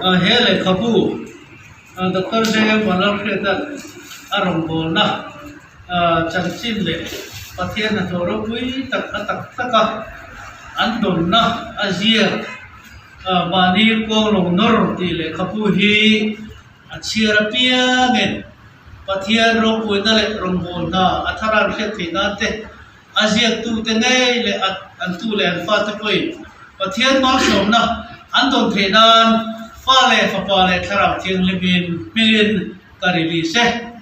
He lehkhabu Doctor J.M. Vanlalhriata'n a rawngbawlna chanchin leh Pathian hnathawh ropui tak a tak taka an dawnna a ziak mahni kawng lo nawr tih lehkhabu hi a chhiar apiangin Pathian ropuina leh rawngbawlna a thar an hriat theih nan te A ziaktute ngei leh an tu leh an fate pawhin Pathian malsawmna an dawn theih nan Fa leh Fapa leh Thlarau Thianghlimin hmingin ka release e.